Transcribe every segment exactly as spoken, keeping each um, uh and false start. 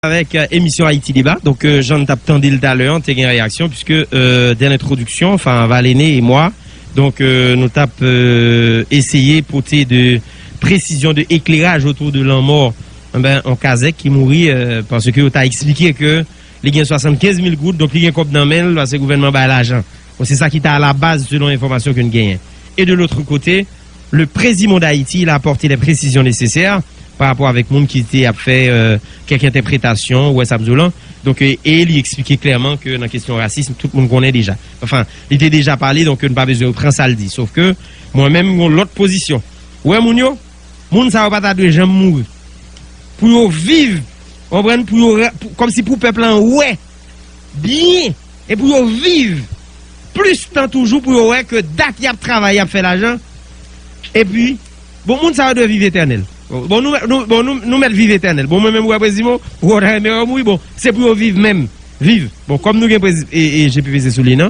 Avèk euh, emisyon Haïti Débat. Donk, euh, jan n t ap tande l talè an, te gen reyaksyon, puisque euh, dès l'introduction, enfin, Valené et moi, donk, euh, nou t ap euh, eseye pote de presizyon, de ekleraj otou de lanmò, enben, on kazèk ki mouri, euh, paske yo ta eksplike ke li gen swasannkenz mil goud, donk li gen kòb nan men l, paske gouvènman ba l lajan. Bon, se sa ki ta alabaz, selon enfòmasyon ke n genyen. E de l'autre côté, le Présimon d'Haïti, il a apporté les précisions nécessaires par rapport avèk moun ki te ap fè euh, kèk entèpretasyon, ou wè sa m di w lan. Donk, e, e li eksplike klèman ke nan kesyon rasism, tout moun konnen deja. Anfen, li te deja pale, donk n pa bezwen repran sa l di. Sof ke mwen menm, m gon lòt pozisyon. Ou wè moun yo, moun sa yo pa ta dwe janm mouri. Pou yo viv, w konprann, pou yo, ra- pou- kòmsi pou pèp lan wè byen, e pou yo viv plis tan toujou, pou yo wè ke dat y ap travay, y ap fè lajan, epi, bon, moun sa yo dwe viv etènèl. Bon, nou, nou, bon, nou, nou mèt viv etènèl. Bon, mwen menm, wè, Prezimo, ou ta renmen wè mouri, bon, se pou yo viv menm. Viv. Bon, kòm nou gen prezi- e, e G P V C sou li, non?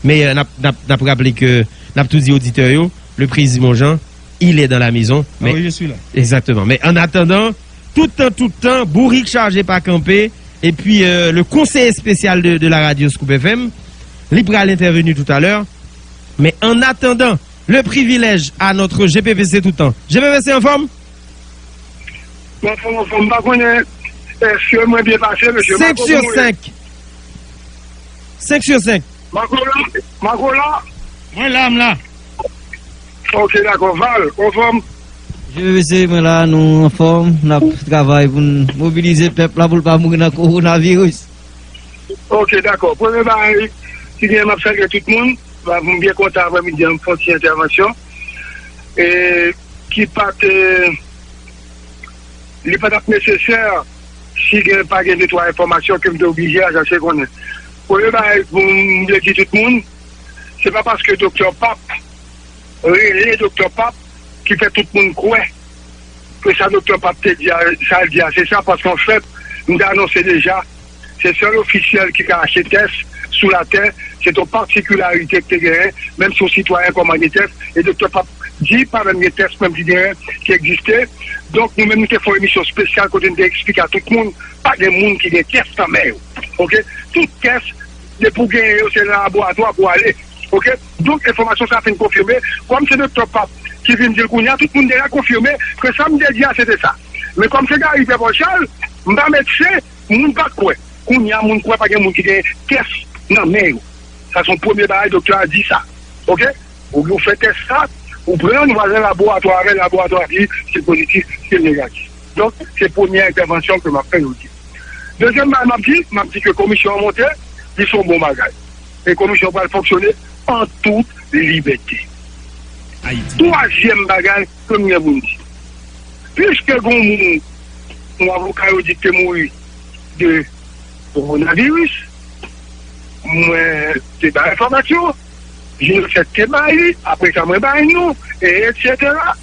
Men euh, n ap, n ap, n ap raple ke n ap tou di oditè yo, le Prezimo Jean, il est dans la maison. Ah mais, oui, je suis là. Exactement. Men an atandan, tout tan, tout tan, bourik chaje pa kanpe. Epi euh, le conseiller spécial de, de la radio Scoop F M, li pral entèveni toutalè. Men an atandan, le privilèj a notre G P V C tout tan. G P V C anfòm? Mwen fè yon fòm pa konnen èske mwen byen pase mesye. Senk sou senk. Senk sou senk. Makola, Makola. Mwen la, m la. Ok, dakò. Val, anfòm? G P V C, mwen la, nou anfòm, n ap travay pou n mobilize pèp la pou l pa mouri nan kowonaviris. Ok, dakò. Premye bagay ki gen, m ap salye tout moun. Mwen byen kontan aprèmidi an, m fè yon ti entèvansyon. E ki pa te li pa t ap nesesè si gen pa gen de twa enfòmasyon ke m te oblije al chache konnen. Premye bagay pou m vle di tout moun, se pa paske doktè Pap rele doktè Pap ki fè tout moun kwè ke sa doktè Pap te di a, sa l di a se sa, paske anfèt, m te anonse deja, se sèl ofisyèl ki ka achte tès sou latè, se t yon patikilarite ki te genyen, menm si yon sitwayen kòmande tès, e doktè Pap di pa menm gen tès menm ki genyen, ki egziste. Donk, nou menm, nou te fè yon emisyon espesyal kote n te eksplike a tout moun, pa gen moun ki gen tès nan men yo. Oke? Tout tès, depi w genyen yo, se nan laboratwa pou ale. Oke? Donk, enfòmasyon sa a fin konfime. Kòm se doktè Pap ki vin di l kounye a, tout moun deja konfime ke sa m te di a, se te sa. Men kòm se Gary Pierre Paul Charles, m pa medsen, moun pa kwè. Kounye a, moun kwè pa gen moun ki gen tès nan men yo. Sa se yon premye bagay, doktè a di sa. Oke? Ou, ou fè tès sa, ou pran l, ou al nan laboratwa avè l, laboratwa di se pozitif, se negatif. Donk, se premye entèvansyon ke m ap fè jodi. Dezyèm bagay m ap di, m ap di ke komisyon an monte, li se yon bon bagay. E komisyon an pral fonksyone an tout libète. Twazyèm bagay ke m gen pou m di. Piske gen yon moun, yon avoka yo di k te mouri de kowonaviris, mwen te bay enfòmasyon, G N S F te bay li, apre sa mwen bay nou, e etsetera.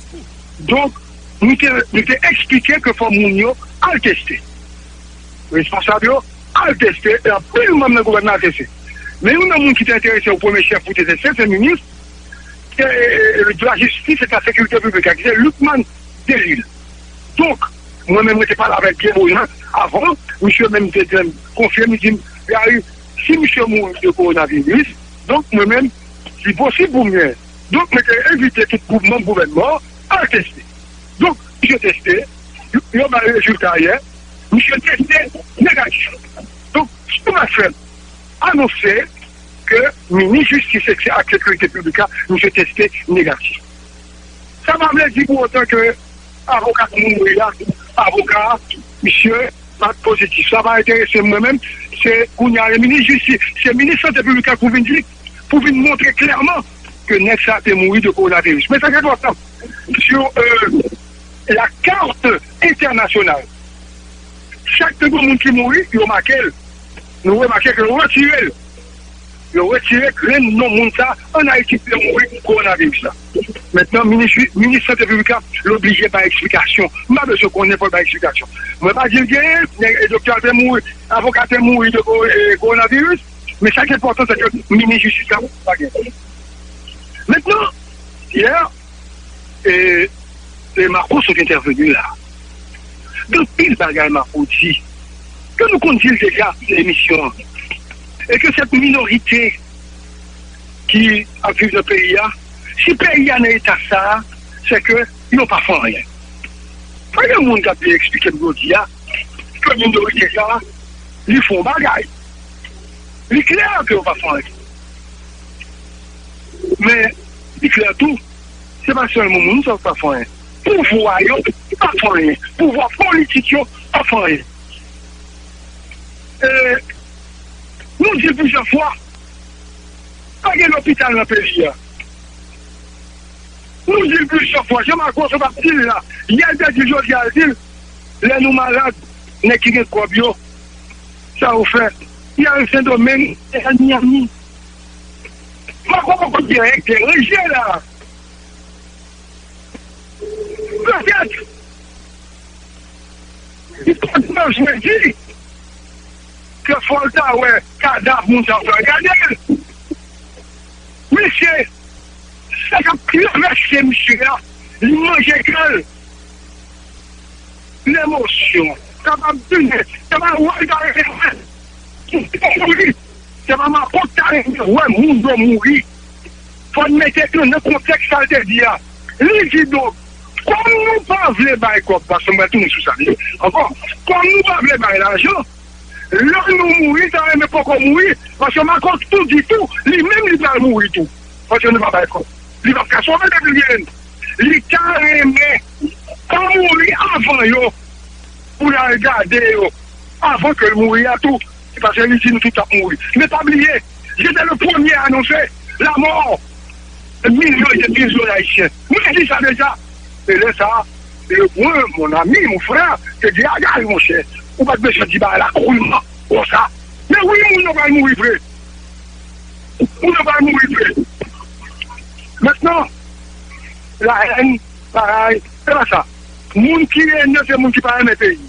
Donk, nou te, nou te eksplike ke fò moun yo al teste. Responsab yo al teste, e anpil manm nan gouvènman al teste. Men youn nan moun ki te enterese, ou premye chèf pou te teste, se minis e, e, de la jistis e de la sekirite piblik la, ki se Lucmane Delille. Donk, mwen menm, mwen te pale avèk Pierre Bouillon avan, misye menm te, te konfime, li di m, Gary, si misye mouri de kowonaviris, donk, mwen menm, li posib pou m genyen. Donk, mwen te envite tout gou- manm gouvènman an al teste. Donk, misye teste, yo, yo bay rezilta yè, misye teste negatif. Donk, sa pa fè m anonse ke minis jistis e ak sekirite piblik la, misye teste negatif. Sa pa vle di pou otan ke avoka k mouri a, avoka a, misye pa t pozitif. Sa pa enterese m mwen menm. Se kounye a, minis jistis, se minis sante piblik la pou vin di, pou vin montre klèman ke nèg sa te mouri de kowonaviris. Men sa k enpòtan, sur euh, la carte internationale, chak te gen moun ki mouri, yo make l. Nou remake ke yo retire l. Yo retire grenn non moun sa an Ayiti ki te mouri kowonaviris la. Mentnan, minis, minis sante piblik la, l oblije bay eksplikasyon. M pa bezwen konnen pou l bay eksplikasyon. Mwen pa di l genyen, men, e, doktè a te mouri, avoka te mouri de ko- e, kowonaviris, men sa ki enpòtan, se ke minis jistis la pa genyen. Mentnan, yè, e, e Marco sot entèveni la. Gen anpil bagay Marco di. ke nou konn di l deja nan emisyon an, e ke sèt minorite ki ap viv nan peyi a, si peyi a nan eta sa a, se ke yo pa fè anyen. Pa gen moun k ap vin eksplike m jodi a ke minorite sa a, li fè yon bagay. Li klè ke yo pa fè anyen. Men, li klè tou, se pa sèlman moun sa yo k pa fè anyen. Pouvwa yo pa fè anyen. Pouvwa politik yo pa fè anyen. E, nou di l plizyè fwa, pa gen lopital nan peyi a. Nou di l plizyè fwa, Jan Makò sot ap di l la, yè l te di l, jodi a l di l, lè nou malad, nèg ki gen kòb yo, sa yo fè, y al Sendomeng, y al Miami. Makò poko gen anyen k deranje la. Petèt, li pa t bezwen di ke fò l ta wè kadav moun sa yo fè. Gade l! Mesye, sa k ap travèse misye a, li manje kè l. Lemosyon, sa pa byen, sa pa wè l ta renmen wè. Pou kouri, se pa Makò k ta renmen wè moun yo mouri. Fò n mete nou nan kontèks sa l te di a. Li di donk, kòm nou pa vle bay kòb, paske m pral tounen sou sa li ankò, kòm nou pa vle bay lajan, lè nou mouri, ta renmen poko mouri, paske Makò tou di tou, li menm li pral mouri tou. Paske nou pa bay kòb. Li p ap ka sove depi l genyen. Li ta renmen pa mouri avan yo, pou l al gade yo, avan ke l mouri a tou, se paske li di nou tout ap mouri. Men pa bliye, je te le premye a anonse la mò de milyon e de milyon d Ayisyen. Mwen di sa deja. E lè sa a, e mwen, mon ami, mon frè, te di, "Agay, monchè, ou pa t bezwen di bagay la koulman konsa." Men wi, moun yo pral mouri vre. Moun yo pral mouri vre. Mentnan, la hèn, parèy, se pa sa. Moun ki hèn yo, se moun ki pa renmen peyi.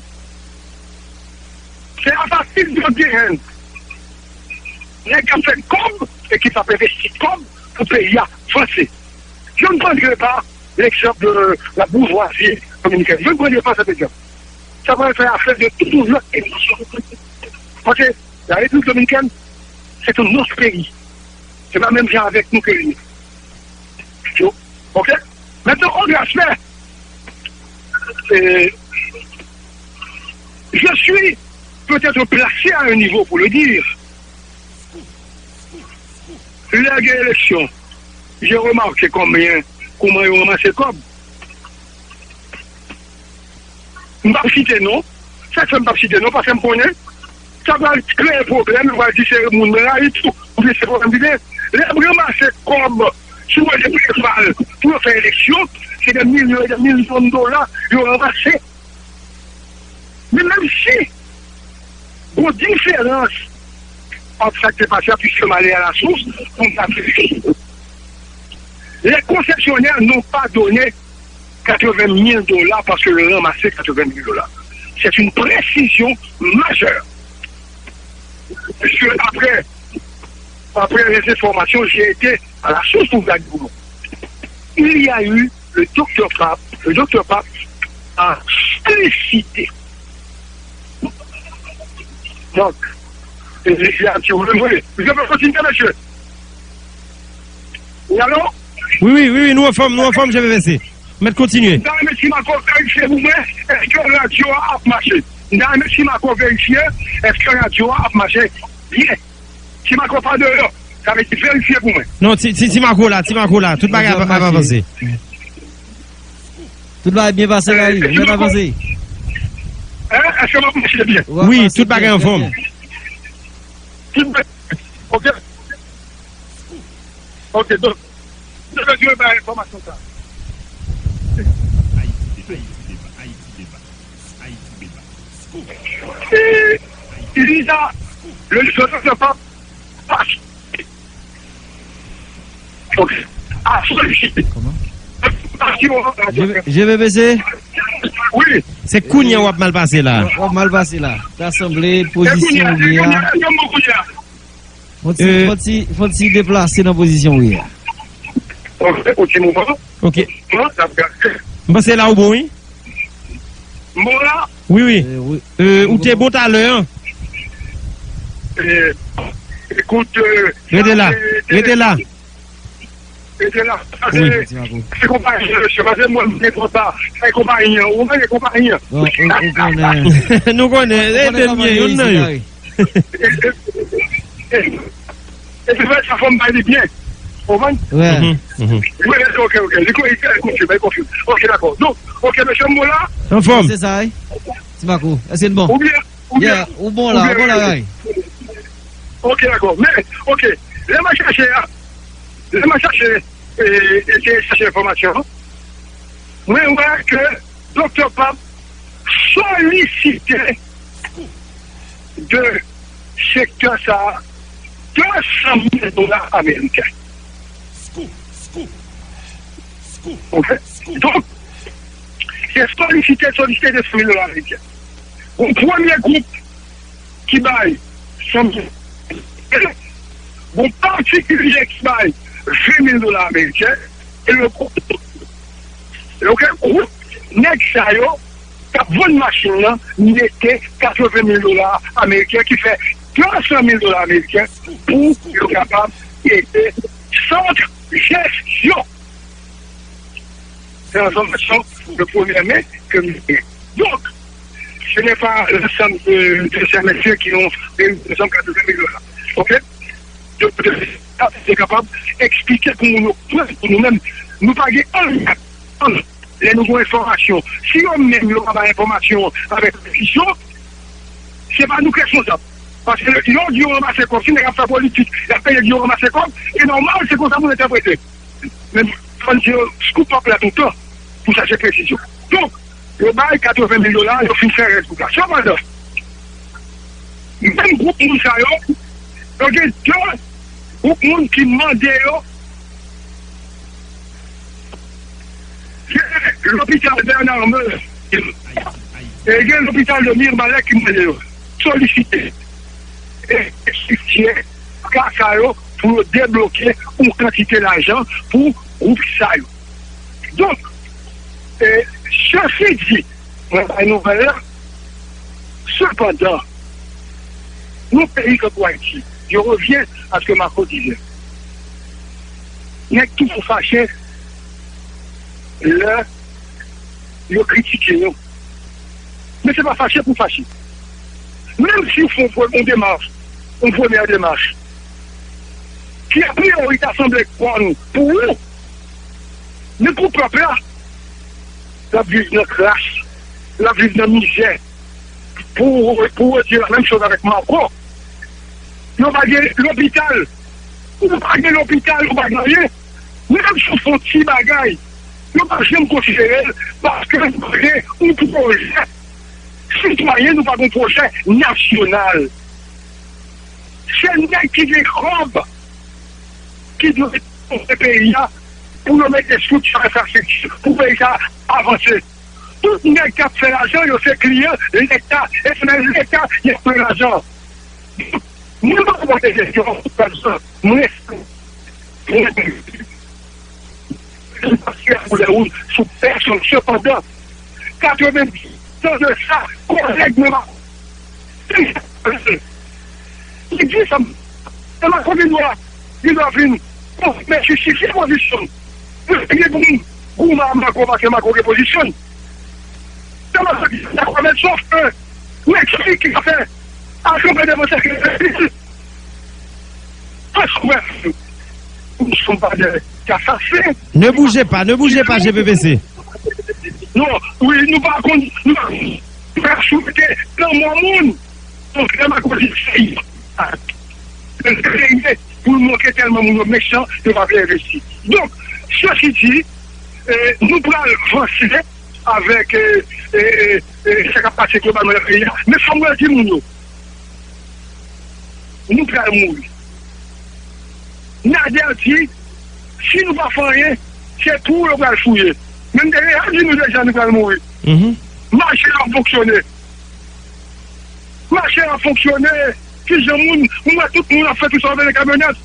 Se apati de gen hèn. Nèg k ap fè kòb e ki p ap envesti kòb pou peyi a vanse. Je ne prendrai pas l'exemple de la bourgeoisie dominicaine. Je ne prendrai pas cet exemple. Ça va faire affaire de toute une autre émission. Paske la Repiblik Dominikèn, se yon lòt peyi. Se pa menm jan avèk nou ke li ye. Ok? Maintenant, autre aspect. Euh, je suis peut-être placé à un niveau pour le dire. Lè gen eleksyon, je remarke konbyen, kouman yo ranmase kòb. M p ap site non. Sa k fè m p ap site non, paske m konnen sa pral kreye pwoblèm, yo pral di se moun mwen rayi tou, oubyen se pwoblèm ki gen. Lè yo ranmase kòb sou Rene Preval pou yo fè eleksyon, se de milyon e de milyon dola yo ranmase. Men menm si gon diferans ant sa k te pase a, puisque m ale à la source pou m ta verifye. Les concessionnaires n'ont pas donné quatre-vingt mille dollars parce que le ranmase quatre-vingt mille dollars. C'est une précision majeure. Puisque après, après les informations, j'ai été à la source pour vous dire. Il y a eu le docteur Pape, le docteur Pape a sollicité. Donc, il y a un petit roulement. Je peux continuer, monsieur. Oui, allô? Wi, wi, wi, wi, nou anfòm, nou anfòm, G V V C. Mèt kontinye. M ta renmen si Marco verifye pou mwen, èske radyo a ap mache? M ta renmen si Marco verifye, èske radyo a ap mache byen? Ti Marco pa deyò, sa vle di verifye pou mwen. Non, ti, ti, ti Marco la, ti Marco la, tout bagay ap, ap avanse. Tout bagay byen pase la, wi. Mèt avanse. Hein? Èske m ap mache byen? Wi, tout bagay anfòm. Tout bagay, ok. Ok, donk, mwen bezwen bay enfòmasyon sa. Ayiti deba, Ayiti deba, Ayiti deba. E, Lisa, le, le, le, le, pa, pa, ok. A solisite. Kòman? G V B C? Wi. Se kounye a w ap mal pase la. W ap mal pase la. Ta sanble pozisyon w ye a. Fò ti, fò ti, fò ti deplase nan pozisyon w ye a. Ok, ou ti moman. Ok. M panse la ou bon, wi. M bon la? Wi, wi. Euh, wi. Euh, ou te bon talè an. Eh, écoute, euh, rete la, rete la. Rete la. Wi, se konpayi an, mesye, pase mwen, mwen konpa, se konpayi an, ou mande konpayi an. Bon, ou, ou konnen. Nou konnen, e de mye, youn nan yo. E, e, e, e, e, se fè sa fò m bay li byen. Ou konprann? Wi. Mhm, mhm. Wi, ok, ok. Li ko-, li fè konfime, li konfime. Ok, dakò. Donk, ok, mesye, m bon la. Anfòm. Se sa, wi. Ti Marco, èske n bon? Oubyen, oubyen, yeah, ou bon la, ou bon la, oubyen, Ray. Ok, dakò. Men, ok, lè mwen chache a, lè mwen chache, e, eseye chache enfòmasyon an, mwen wè ke Doktè Pap solisite de sektè sa a de san mil dola ameriken. Ok? Donk, se solisite, solisite de san mil dola ameriken. Yon premye gwoup ki bay san mil, yon patikilye ki bay ven mil dola ameriken, e le gwoup, ok, gwoup nèg sa yo k ap vann machin nan mete katreven mil dola ameriken, ki fè de san mil dola ameriken pou yo kapab ede sant jesyon. Se enfòmasyon de premyè men ke m genyen. Donk, ce n'est pas l'ensemble de, de ces messieurs qui ont réuni ensemble quatre-vingt mille dollars. Ok? Donk, se kapab eksplike pou moun yo, pou nou menm, nou pa gen anyen. Lè nou gen enfòmasyon, si yo menm yo pa bay enfòmasyon avèk presizyon, se pa nou k responsab. Paske yo di yo ranmase kòb, si nèg ap fè politik, y ap peye di yo ranmase kòb, e nòmal, se konsa pou n entèprete. Men fò n di yo, scoop up la toutan pou chache presizyon. Donk, yo bay katreven mil dola, yo fin fè rès gwoup la. Sepandan, menm gwoup moun sa yo, yo gen de gwoup moun ki mande yo, gen lopital Bernard Meusse, e gen lopital de Mirbalais ki mande yo solisite e estrikti ka sa yo pou yo debloke yon kantite lajan pou gwoup sa yo. Donk, e, sesi di, mwen bay nouvèl la, sepandan, yon peyi tankou Ayiti, je reviens à ce que Marco disait, nèg toujou fache lè yo kritike yo. Men se pa fache pou fache. Menm si w fè yon pre-, yon demach, yon premyè demach, ki a priori ta sanble bòn pou ou, men pou pèp la, l ap viv nan kras, l ap viv nan mizè. Pou, pou w di la menm choz avèk Marco, yo pa gen lopital, ou pa gen lopital, ou pa gen anyen. Menm si w fè yon ti bagay, yo pa janm konsidere l, paske nou pa gen yon pwojè sitwayen, nou pa gen yon pwojè nasyonal. Se nèg ki gen kòb ki dwe pote peyi a pou yo mete estrikti, enfrastrikti, pou peyi sa avanse. Tout nèg k ap fè lajan yo se kliyan Leta, e se nan Leta y ap pran lajan. Mwen pa pòte jesyon pou pèsonn. Mwen, mwen, mwen pa tire koulè wouj sou pèsonn. Sepandan, katrevendiz tan de sa, kolèg mwen pa Li di sa, e Marco Benoît, li dwe vin konfime, jistifye pozisyon l. Mwen gen pou m goumen ak Marco paske Marco gen pozisyon l. Se Marco ki dakò, men sòf ke nèg sa ki ka fè akonpè devan sekrè. Paske nou pa de kasasen. Ne bougez pas, ne bougez pas, G P P C. Non, wi, nou pa konn, nou pa, nou pa swete lanmò moun. Donk, lè m ap di peyi, peyi pou l manke tèlman moun yo mechan, yo pa vle envesti. Donk, sesi di, eh, nou pral vanse avèk, eh, eh, eh, eh, sa k ap pase globalman nan peyi a. Men fò m redi moun yo, nou pral mouri. Nader di, si nou pa fè anyen, se twou yo pral fouye. Men m te deja di nou deja nou pral mouri. Mache ap fonksyone. Mache ap fonksyone. Kijan moun, m wè tout moun ap fè tout sa yo vle nan kamyonèt.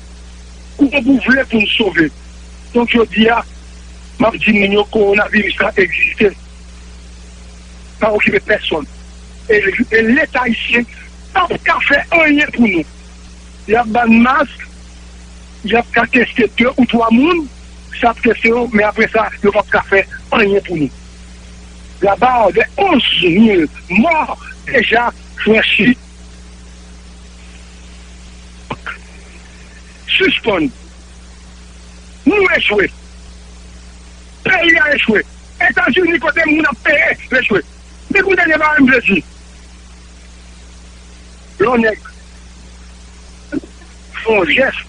Kouman pou vle pou n sove? Donk, jodi a, m ap di moun yo, kowonaviris la egziste. Pa okipe pèsonn. E, e Leta ayisyen p ap ka fè anyen pou nou. Y ap ban n mask, y ap ka teste de ou twa moun, sa ap teste yo, men apre sa, yo p ap ka fè anyen pou nou. Laba de onz mil mò deja franchi. Sispann. Nou echwe. Peyi a echwe. Etazini kote moun ap peye echwe. Men pou dènye bagay m vle di. Lè yon nèg fè yon jès,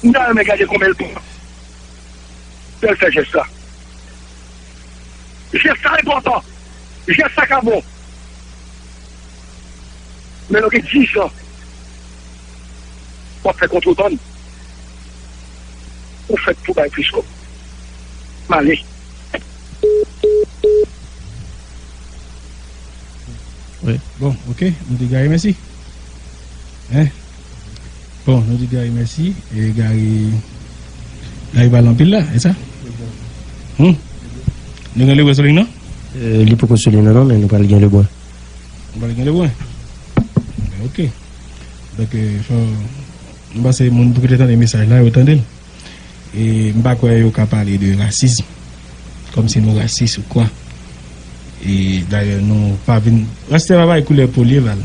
m ta renmen gade kòman l pran lè l fè jès la. Jès la enpòtan. Jès la ka bon. Men nou gen diz an w ap fè kontrebann. Ou fèt pou bay plis kòb. M ale. Bon, ok, nou di Gary mèsi. Hein? Bon, nou di Gary mèsi. E Gary, Gary pale anpil la, e sa? Hmm? Nou gen Lebren sou liy nan? Li poko sou liy nan non, men nou pral gen Lebren. Nou pral gen Lebren? Ben, ok. Donk, fò, m panse moun pou ki te tande mesaj la, yo tande l. E m pa kwè yo ka pale de rasism, kòmsi nou rasis ou kwa. E dayè nou pa vin. Rasta pa bay koulè po l ye, Val.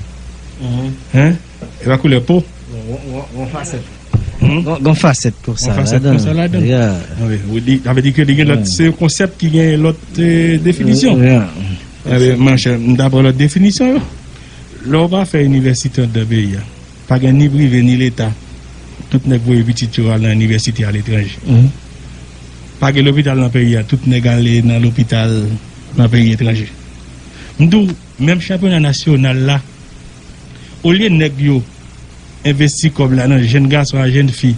Hein? E pa koulè po. Gon fasèt. Gon fasèt konsa ladan. Sa vle di ke li gen lòt, se yon konsèp ki gen lòt definisyon. Monchè, m ta pran lòt definisyon yo. Lè w pa fè inivèsite anndan peyi a, pa gen ni prive ni leta. Tout nèg voye pitit yo al nan inivèsite aletranje. Pa gen lopital nan peyi a, tout nèg ale nan lopital nan peyi etranje. M di w, menm chanpyona nasyonal la, olye nèg yo envesti kòb la nan jèn gason ak jèn fi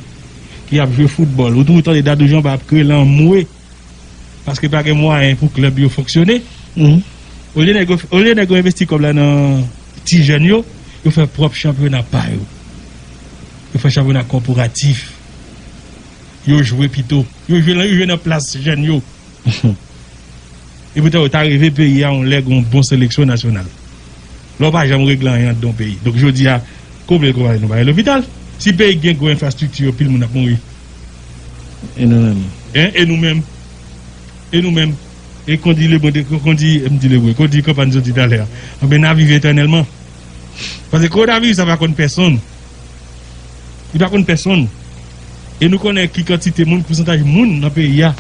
ki ap jwe foutbòl, ou toujou tande Dadou Jean Bart ap kriye l anmwe paske pa gen mwayen pou klèb yo fonksyone. Olye nèg yo, olye nèg yo envesti kòb la nan ti jèn yo, yo fè pwòp chanpyona pa yo. Yo fè chanpyona kòporatif. Yo jwe pito. Yo jwe nan, yo jwe nan plas jèn yo. Epoutan yo ta reve peyi a yon lè gen yon bon seleksyon nasyonal. Lè w pa janm regle anyen anndan yon peyi. Donk jodi a, kote w vle l konpare nou pa gen lopital? Si peyi gen gwo enfrastrikti yo, pil moun ap mouri. E nou menm? Hein? E nou menm? E nou menm? E kon di Lebon, kon di, m di Lebon, kon di Kanpany soti talè a. Anben n a viv etènèlman. Paske kowonaviris la pa konn pèsonn. Li pa konn pèsonn. E nou konnen ki kantite moun, pousantaj moun nan peyi a.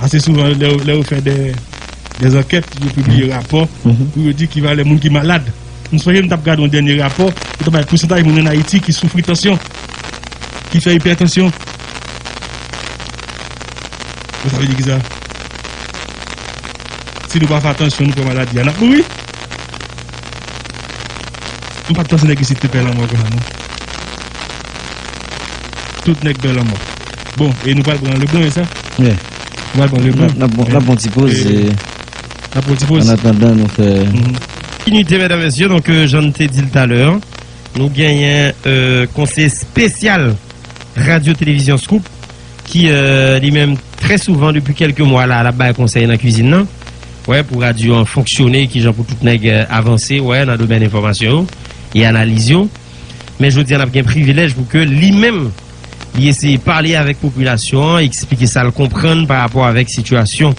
Ase souvan, lè, lè yo fè de, de ankèt, yo pibliye rapò pou yo di ki valè moun ki malad. M sonje m t ap gade yon dènye rapò, yo t ap bay pousantaj moun ann Ayiti ki soufri tansyon, ki fè ipètansyon. Bon, sa vle di ki sa? Si nou pa fè atansyon, nou pran maladi a, n ap mouri. M pa t panse nèg isit te pè lanmò konsa non. Tout nèg pè lanmò. Bon, e nou pral pran Lebon, e sa? Nou pral pran Lebon. N ap pran ti poz. N ap pran ti poz. Annatandan nou fè. Kontinite, medam, mesye, donk, jan n te di l talè, nou genyen konseye espesyal Radyo Televizyon Scoop ki, li menm, trè souvan, depi kèlke mwa la, l ap bay konsèy nan kwizin nan. Wè, pou radyo an fonksyone, kijan pou tout nèg avanse, wè, nan domèn enfòmasyon yo e analiz yo. Men jodi a, n ap gen privilèj pou ke li menm, li eseye pale avèk popilasyon an, eksplike sa l konprann pa rapò avèk sitiyasyon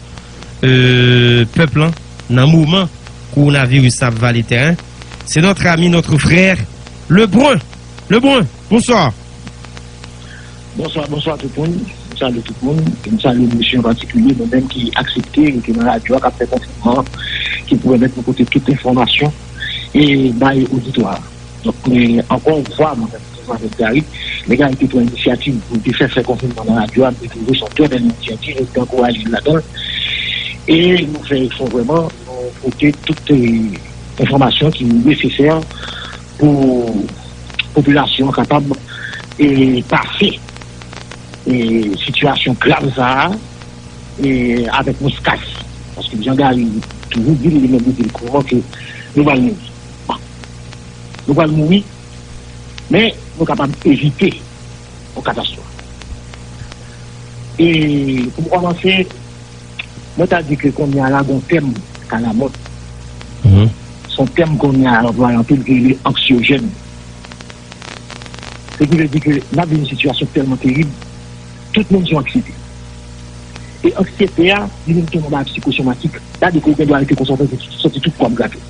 pèp lan nan moman kowonaviris la ap vale tèren. C'est notre ami, notre frère, Lebrun. Lebrun, bonsoir. Bonswa, bonswa tout moun. M salye tout moun. E m salye mesye an patikilye, nou menm ki aksepte rete nan radyo a, k ap fè konfinman, ki pou pèmèt nou pote tout enfòmasyon e bay oditwa a. Donk, ankò yon fwa, mwen menm, ansanm avèk Gary, lè Gary te pran inisyativ pou l te fè fè konfinman nan radyo a, m te twouve se yon trè bèl inisyativ, e m te ankouraje l ladan l. E nou fè efò vrèman, nou pote tout enfòmasyon ki nesesè pou popilasyon an kapab pase sitiyasyon grav sa a avèk mwens kas. Paske jan Gary toujou di l, li menm li di l kouran ke nou pral mouri. Bon, nou pral mouri, men nou kapab evite yon katastwòf. E pou m kòmanse, mwen ta di ke kounye a la gon tèm k alamòd. Se yon tèm kounye a anplwaye anpil ki rele anksyojèn. E ki vle di ke n ap viv yon sitiyasyon tèlman terib, tout moun sou anksyete. E anksyete a, li vin tounen yon bagay psikosomatik. Sa vle di ke ou gen dwa rete konsa, ou santi tout kò w ap grate.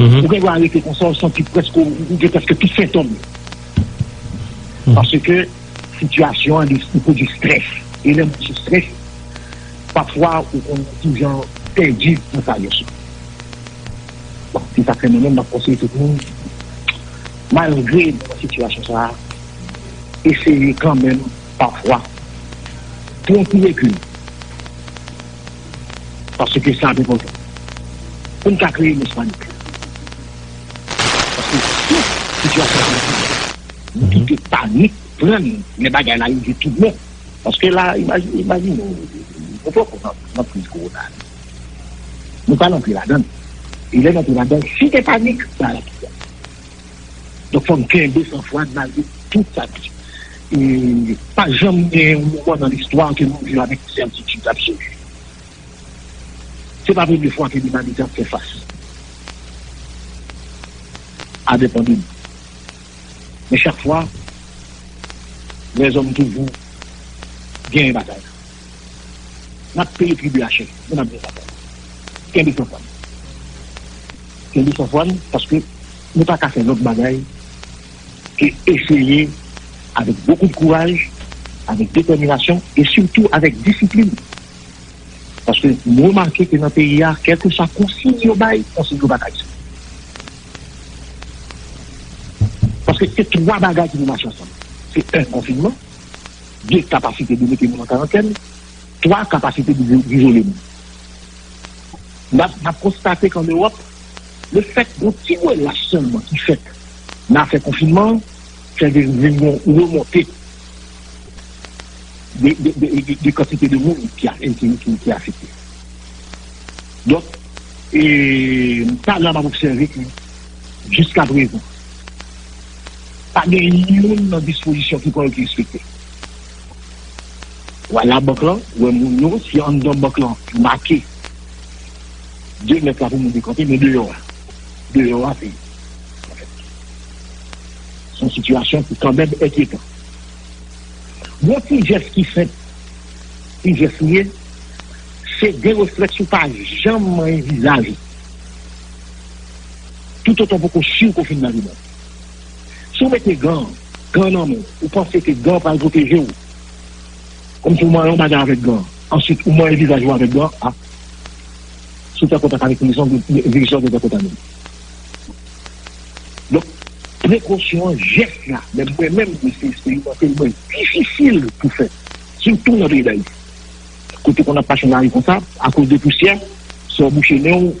Ou gen dwa rete konsa, ou santi prèske, ou gen prèske tout sentòm yo. Paske sitiyasyon an, li, li pwodui estrès. E lè moun sou estrès, pafwa, ou konn ti jan pèdi nan sajès ou. Bon, se sa k fè mwen menm, m ap konseye tout moun, malgre nou nan sitiyasyon sa a, eseye kanmenm, pafwa, pran yon ti rekil. Paske sa ap enpòtan. Pou n ka kreye mwens panik. Paske si sitiyasyon sa nou kite panik pran n, lè bagay la rive tout bon. Paske la, imajine, imajine w, nou poko nan, nan kriz kowona a. Nou pral antre ladan l. E lè n antre ladan l, si gen panik, sa la ki fè. Donk, fò n kenbe san fwa n malgre tout sa ki. E pa janm gen yon moman nan listwa ke nou viv avèk sètitid absoli. Se pa premye fwa ke limanite ap fè fas a de pandemi. Men chak fwa, lèzòm toujou genyen batay la. N ap peye tribit a chè, men n ap genyen batay la. Kenbe san fwa n. Kenbe san fwa n, paske nou pa ka fè lòt bagay ke eseye, avèk bokou de kouraj, avèk detèminasyon e sitou avèk disiplin. Paske m remake ke nan peyi a, kèlkeswa konsiy yo bay, konsiy yo pa ka egziste. Paske se twa bagay ki pou mache ansanm. Se, en, konfinman, de, kapasite de mete moun an karantèn, twa, kapasite de izole moun. N ap, n ap konstate ke an Ewòp, lefèt gon ti relach sèlman ki fèt nan afè konfinman an, fè vin, vin gon remonte de, de, de, de, de kantite de moun ki a, ki, ki, ki afekte. Donk, e, talè a m ap obsève ke jiskaprezan, pa gen youn nan dispozisyon ki pran yo ki respekte. Ou al labank lan, ou wè moun yo, si anndan bank lan make de mèt la pou moun te kanpe, men deyò a, deyò a se, se yon sitiyasyon ki kanmenm enkyetan. Yon ti jès ki senp, ti jès li ye, se gen reflèks ou pa janm manyen vizaj ou. Toutotan w poko si w konfinman li bon. Si w mete gan, gan nan men w, ou panse ke gan pral pwoteje w. Kòmsi w manyen yon bagay avèk gan, answit ou manyen vizaj ou avèk gan, a, si w fè kontak avèk viris lan, viris lan gentan kontamine w. Donk, prekosyon an, jès la, menm mwen menm, mwen se eksperimante l, mwen difisil pou fè, sitou nan peyi Dayiti. Kote konn ap mache nan lari konsa, akoz de pousyè, si w bouche nen w,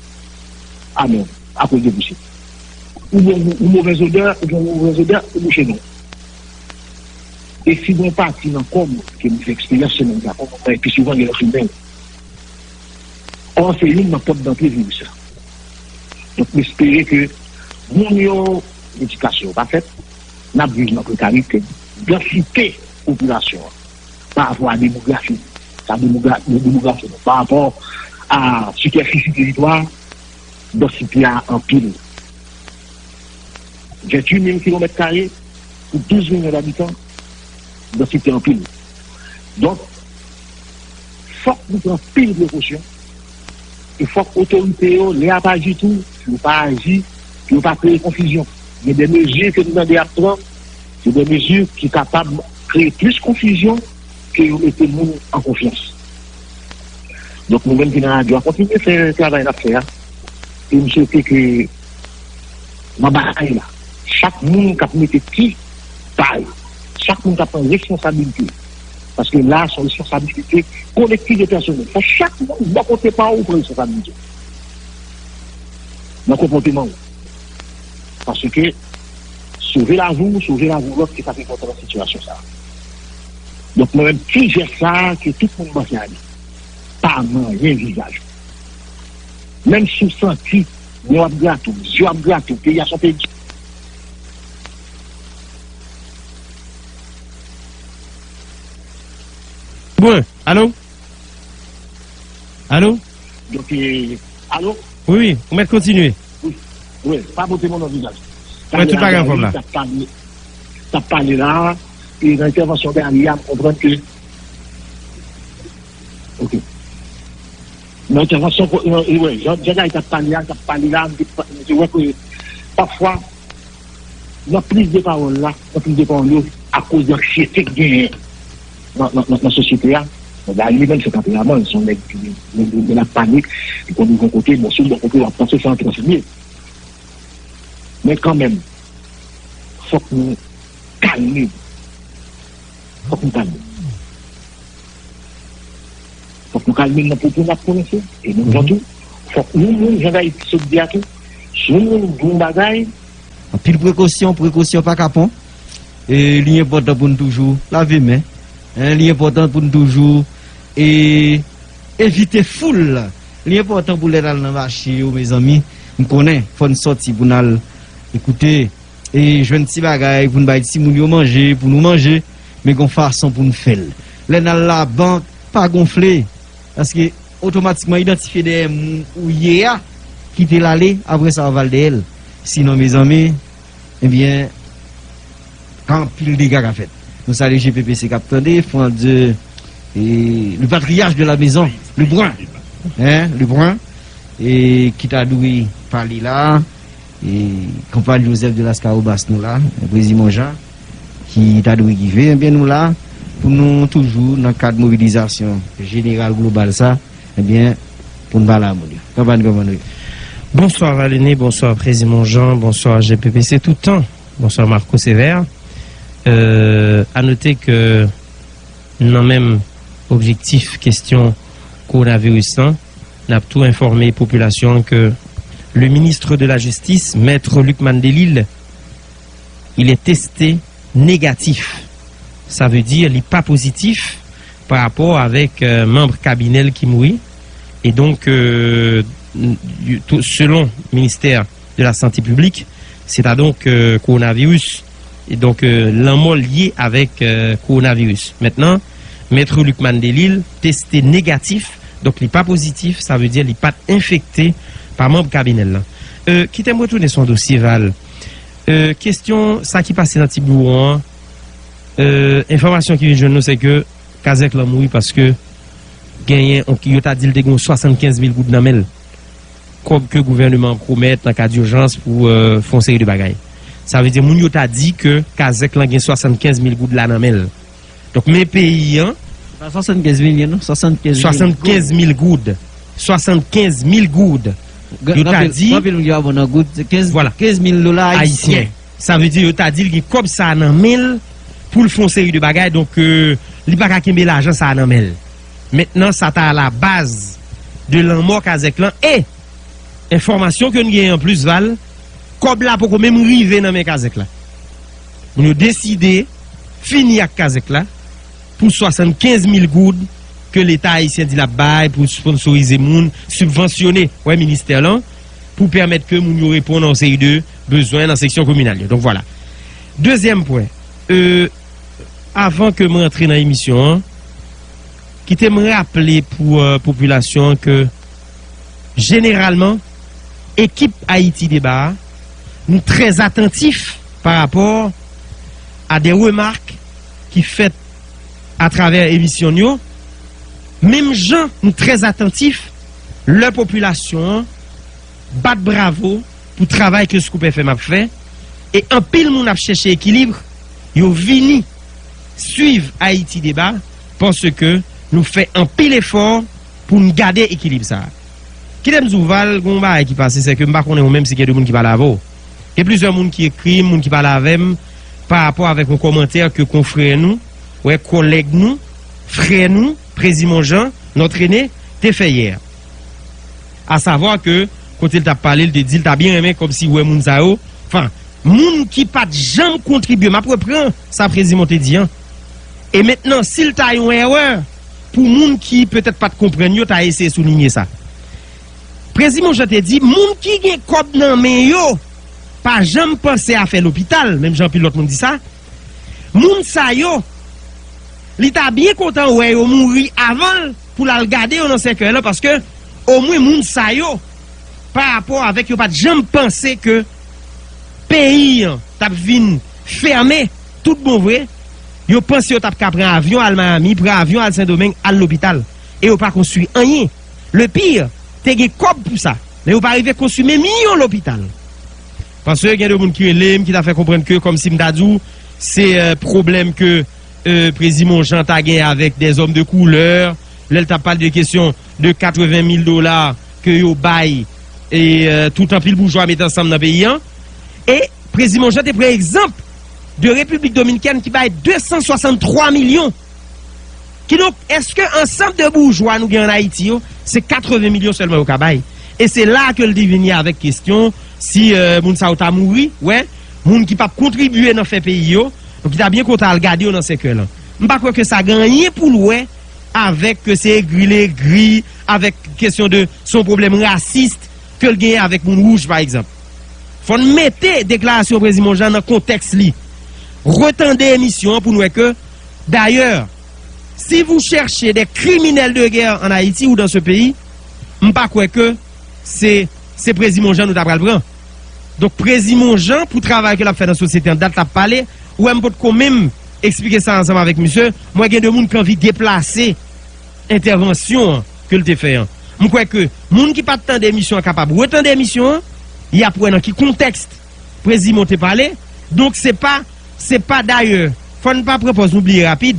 a men w, akoz de pousyè. Ou gen yon, yon movèz odè, ou gen yon movèz odè, ou bouche nen w. E si gen yon pati nan kò m ke m fè eksperyans semèn sa, kòm mwen pi souvan gen lòt nen. Ò, se youn nan pòt dantre viris la. Donk, m espere ke moun yo, edikasyon yo pa fèt, n ap viv nan prekarite, dansite popilasyon an, pa rapò a demografi, sa demogra-, demografi nou, pa rapò a sipèfisi teritwa, dansite a anpil. Venntuit mil kilomèt kare pou douz milyon dabitan, dansite anpil. Donk, fòk nou pran anpil prekosyon, e fòk otorite yo, lè y ap aji tou, yo pa aji, yo pa kreye konfizyon. Gen de mezi ke m tande y ap pran, se de mezi ki kapab kreye plis konfizyon ke yo mete moun an konfyans. Donk, nou menm ki nan radyo a, kontinye fè travay n ap fè a. E m swete ke nan batay la, chak moun k ap mete ti pa yo, chak moun k ap pran responsabilite, paske la, se yon responsabilite kolektif e pèsonèl. Fò chak moun, bò kote pa w, ou pran responsabilite w nan konpòteman w. Paske sove lavi w, sove lavi w lòt, se sa k enpòtan nan sitiyasyon sa a. Donk, mwen menm, ti jès sa a, ke tout moun panse a li. Pa manyen vizaj ou. Menm si w santi nen w ap grate w, zye w ap grate w, peyi a se yon peyi. Bon, alo? Alo? Donk, e, alo? Wi, wi, ou mèt kontinye. Wi, wi, pa pote moun nan vizaj. Mwen tout bagay anfòm la. Talè a, Dayou t ap pale, t ap pale la a, e nan entèvansyon Gary a, m konprann ke, ok. Nan entèvansyon, nan, e wè, jan, jan Gary t ap pale a, t ap pale la, m te, m te wè ke pafwa, nan plis de pawòl la, nan plis de pawòl yo, akoz de anksyete ki genyen nan, nan, nan, nan sosyete a, Gary li menm se tanperaman l, se yon nèg ki, lè, lè, lè l ap pale, li konn rive yon kote, bon, si w bò kote, w ap panse se yon trans li ye. Men kanmenm, fòk nou kalme. Fòk nou kalme. Fòk nou kalme nan pwopo n ap pwononse. E menm jan tou, fòk yon moun, jan Gary sot di a tou, si yon moun di yon bagay, anpil prekosyon, prekosyon pa kapon. E li enpòtan pou n toujou lave men. Hein, li enpòtan pou n toujou e, evite foul. Li enpòtan pou lè n al nan mache yo, mezanmi, m konnen fò n sòti pou n al ekoute e jwenn ti bagay pou n bay timoun yo manje, pou nou manje, men gon fason pou n fè l. Lè n al labank, pa gonfle, paske otomatikman idantifye dèyè moun ou ye a, kite l ale, apre sa w va l dèyè l. Sinon, mezanmi, ebyen, anpil dega ka fèt. Nou salye G P P C k ap tande, Frantz de, e, le patriarche de la maison, Lebrun, hein, Lebrun, e, ki ta dwe pale la, e, konpay Joseph de Lascahobas nou la, Prezimon Jan, ki ta dwe rive, ebyen nou la, pou nou toujou nan kad mobilizasyon jeneral global sa, ebyen, pou n pale a moun yo. Konpay, kòman nou ye? Bonswa Valené, bonswa Prezimon Jan, bonswa G P P C tout tan, bonswa Marco Sévère. Euh, à noter que nan menm objektif kesyon kowonaviris lan, n ap tou enfòme popilasyon an ke le ministre de la Justice, Maître Lucmane Delille, il est testé négatif. Sa vle di li pa pozitif pa rapò avèk, euh, manm kabinè l ki mouri. E donk, euh, n-, tou, selon ministè de la Santé Piblik, se ta donk, euh, kowonaviris. E donk, euh, lanmò lye avèk, euh, kowonaviris. Mentnan, Mèt Lucmane Delille teste negatif, donk li pa pozitif, sa vle di li pa t enfekte pa manm kabinè l lan. Euh, kite m retounen sou yon dosye, Val. Euh, kesyon sa ki pase nan Tibiwon an, euh, enfòmasyon ki vin jwenn nou, se ke Kazèk lan mouri paske genyen, yo ta di l te gen swasannkenz mil goud nan men l. Kòb ke gouvèneman an pwomèt nan ka dijans pou, euh, fè yon seri de bagay. Sa vle di, moun yo ta di ke Kazèk lan gen swasannkenz mil goud la nan men l. Donk, men peyi an. Se pa swasannkenz milyon, non, swasannkenz mil goud. Swasannkenz mil goud. Swasannkenz mil goud. Yo ta di. Gen anpil moun ki pa bon nan goud, se kenz, vwala, kenz mil dola ayisyen. Ayisyen. Sa vle di, yo ta di l gen kòb sa a nan men l pou l fè yon seri de bagay, donk, euh, li pa ka kenbe lajan sa a nan men l. Mentnan, sa ta alabaz de lanmò Kazèk lan e enfòmasyon ke n genyen anplis, Val, kòb la poko menm rive nan men Kazèk la. Moun yo deside fini ak Kazèk la pou swasannkenz mil goud ke Leta ayisyen di l ap bay pou sponsorize moun, sibvansyone, wè, ministè lan, pou pèmèt ke moun yo reponn a yon seri de bezwen nan seksyon kominal yo. Donk, vwala. Dezyèm pwen, euh, avan ke m rantre nan emisyon an, kite m raple pou, euh, popilasyon an ke jeneralman, ekip Ayiti Deba a, nou trè atantif pa rapò a de remak ki fèt atravè emisyon n yo, menm jan nou trè atantif lè popilasyon an bat bravo pou travay ke Scoop F M ap fè, e anpil moun ap chèche ekilib, yo vini swiv Ayiti Deba, paske nou fè anpil efò pou n gade ekilib sa a. Kite m di w, Val, gen yon bagay ki pase, se ke m pa konnen ou menm si gen de moun ki pale avè w. Gen plizyè moun ki ekri m, moun ki pale avè m, pa rapò avèk yon kòmantè ke konfrè nou, wè, kòlèg nou, frè nou, Prezimon Jan, notre aîné, te fè yè. Asavwa ke, kote l t ap pale, l te di l ta byen renmen kòmsi wè moun sa yo, anfen, moun ki pa t janm kontribye, m ap repran sa Prezimon te di an. E mentnan, si l ta yon erè, pou moun ki petèt pa t konprann yo, ta eseye soulinye sa. Prezimon Jan te di, moun ki gen kòb nan men yo, pa janm panse a fè lopital, menm jan anpil lòt moun di sa, moun sa yo, li ta byen kontan wè yo mouri avan l pou l al gade yo nan sèkèy lan, paske omwen moun sa yo, pa rapò avèk yo, pa t janm panse ke peyi an t ap vin fèmen tout bon vre, yo panse yo t ap ka pran avyon al Miami, pran avyon al Sendomeng, al lopital. E yo pa konstwi anyen. Le pire, te gen kòb pou sa. Men yo pa rive konstwi menm yon lopital. Paske gen de moun ki rele m, ki ta fè konprann ke, kòmsi m ta di w, se, euh, pwoblèm ke, euh, Preziman Jean ta gen avèk dèzòm de koulè, lè l t ap pale de kesyon de katreven mil dola ke yo bay, e, euh, tout anpil boujwa mete ansanm nan peyi an. E Preziman Jean te pran egzanp de Repiblik Dominikèn ki bay de san swasanntwa milyon. Kidonk, èske ansanm de boujwa nou gen ann Ayiti yo, se katreven milyon sèlman yo ka bay? E se la ke l te vini avèk kesyon, si, euh, moun sa yo ta mouri, wè, moun ki p ap kontribye nan fè peyi yo, donk ki ta byen kontan al gade yo nan sèkèy lan. M pa kwè ke sa gen anyen pou l wè avèk ke se egri l egri, avèk kesyon de, se yon pwoblèm rasis ke l genyen avèk moun wouj, pa egzanp. Fò n mete deklarasyon Preziman Jean nan kontèks li. Retande emisyon an pou n wè ke, dayè, si vous cherchez des criminels de guerre en Haïti ou dans ce pays, m pa kwè ke se, se Preziman Jean nou ta pral pran. Donk, Preziman Jean, pou travay ke l ap fè nan sosyete an, dat l ap pale, ou wè m potko menm eksplike sa ansanm avèk misye, m wè gen de moun ki anvi deplase entèvansyon an ke l te fè an. M kwè ke moun ki pa t tande emisyon an kapab retande emisyon an, y ap wè nan ki kontèks Preziman te pale. Donk, se pa, se pa dayè, fò n pa pran pòz nou bliye rapid,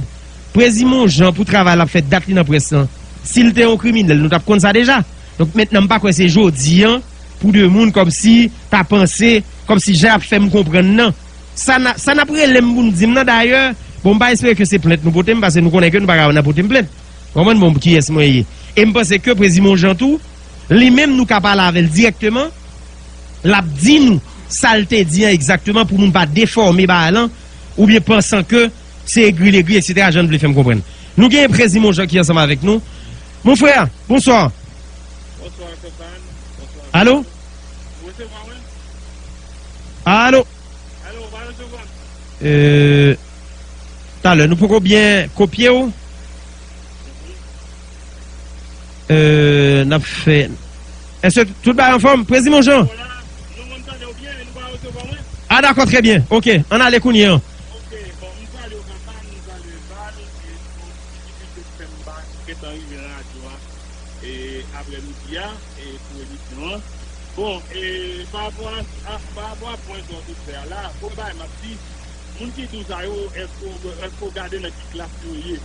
Preziman Jean, pou travay l ap fè, dat li nan près lan, si l te yon kriminèl, nou t ap konn sa deja. Donk, mentnan, m pa kwè se jodi an, pou de moun kòmsi ta panse, kòmsi jan y ap fè m konprann nan. Sa n a, sa n ap rele m pou n di m nan, dayè, bon, m pa espere ke se plent nou pote m, paske nou konnen ke nou pa ka nan pote m plent. Ou konprann, bon, kiyès mwen ye. E m panse ke Preziman Jean tou, li menm nou ka pale avè l dirèkteman, l ap di nou sa l te di an egzakteman pou moun pa defòme bagay lan, oubyen pansan ke se egri l egri, etsetera, jan l vle fè m konprann. Nou gen Preziman Jean ki ansanm avèk nou. Mon frè, bonswa. Bonswa, Stéphane. Bonswa. Alo? Ou resevwa mwen? Alo? Alo, ou pa resevwa m? Euh, talè, nou poko byen kopye w. Euh, n ap fè. Èske tout bagay anfòm? Preziman Jean? Bon, la, nou konn tande w byen, men nou pa resevwa mwen. Ah, dakò, trè byen. Ok, ann ale kounye a. Ok, bon, m salye w, papa, m salye Val, e tout difikilte k fè m pa gentan rive nan radyo a, e aprè midi a, e pou emisyon an. Bon, e pa rapò a, a, pa rapò a pwen sa w sot fè a la, premye bagay m ap di, moun ki di w sa yo, èske w, èske w gade nan ki klas yo ye?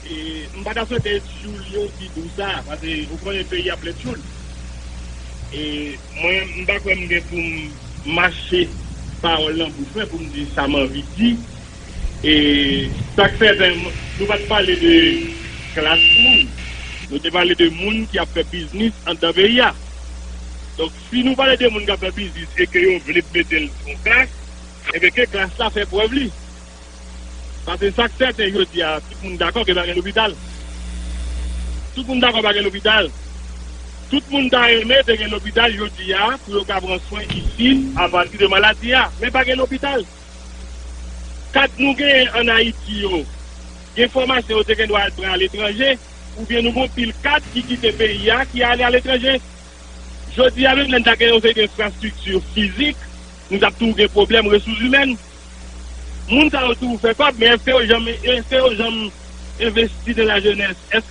E m pa ta swete Julio ki di w sa, paske ou konnen peyi ap lè tchoul. E mwen, m pa kwè m gen pou m mache pawòl nan bouch mwen pou m di sa m anvi di. E sa k sèten, nou pa t pale de klas moun. Nou te pale de moun ki ap fè biznis anndan peyi a. Donk, si nou pale de moun k ap fè biznis e ke yo vle mete l sou yon klas, ebyen ke klas la fè prèv li. Paske sa k sèten jodi a, tout moun dakò ke pa gen lopital. Tout moun dakò pa gen lopital. Tout moun ta renmen te gen lopital jodi a pou yo ka pran swen isit apati de maladi a. Men pa gen lopital. Kad nou genyen ann Ayiti yo, gen fòmasyon yo te gen dwa al pran aletranje, oubyen nou gen pil kad ki kite peyi a, ki ale aletranje. Jodi a menm, lè n ta gen yon seri de enfrastrikti fizik, nou t ap toujou gen pwoblèm resous imèn. Moun sa yo toujou fè kòb, men èske yo janm, èske yo janm envesti nan lajenès? Èske